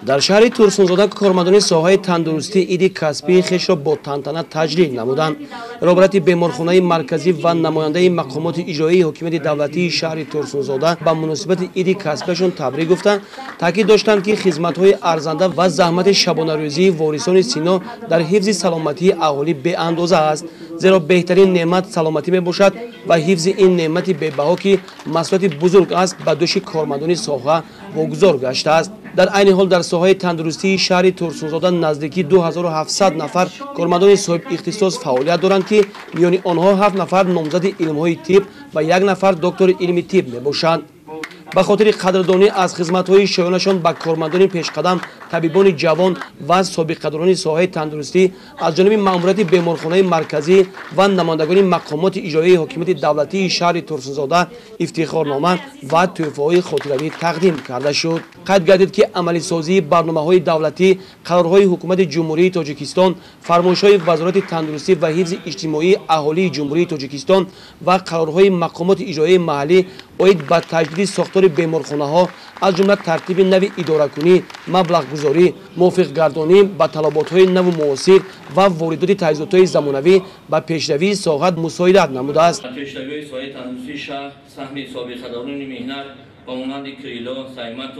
Дар шаҳри Турсунзода кормандони соҳаи тандурустӣ иди касбии хешро бо тантана таҷлил намуданд. Роҳбарати беморхонаи марказӣ ва намояндаи мақомоти иҷроии ҳокимияти давлатии шаҳри Турсунзода ба муносибати иди касбиашон табрик гуфтанд, таъкид доштанд, ки хизматҳои арзанда ва заҳмати шабонарӯзии ворисони Сино дар ҳифзи саломатии аҳолӣ беандоза аст, зеро беҳтарин неъмат саломатӣ мебошад ва ҳифзи ин неъмати бебаҳо, ки масъулияти бузург аст, ба дӯши кормандони соҳа вогузор гаштааст. Дар айни ҳол дар соҳаи тандурустии шаҳри Турсунзода наздики 2700 нафар кормандони соҳибихтисос фаъолият доранд, ки миёни онҳо 7 нафар номзади илмҳои тиб ва 1 нафар доктори илми тиб мебошанд. Ба хотири қадрдонӣ аз хизматҳои шоёнашон ба кормандони пешқадам, табибони ҷавон ва собиқадорони соҳаи тандурустӣ аз ҷониби маъмурияти беморхонаи марказӣ ва намояндагони мақомоти иҷроии ҳокимияти давлатии шаҳри Турсунзода ифтихорнома ва тӯҳфаҳои хотиравӣ тақдим карда шуд. Қайд гардид, ки амалисозии барномаҳои давлатӣ, қарорҳои ҳукумати Ҷумҳурии Тоҷикистон, фармоишҳои Вазорати тандурустӣ ва ҳифзи иҷтимоии аҳолии Ҷумҳурии Тоҷикистон ва қарорҳои мақомоти иҷроии маҳаллӣ оид ба таҷдиди сохтори беморхонаҳо, аз ҷумла тартиби нави идоракунӣ, маблағгузорӣ, мувофиқгардонӣ ба талаботҳои наву муосир ва воридоти таҷҳизотҳои замонавӣ ба пешравии соҳат мусоидат намудааст. Пешравии соҳаи тандурустии шаҳр саҳми собиқадорони меҳнат ба монанди Крило, Сайматов.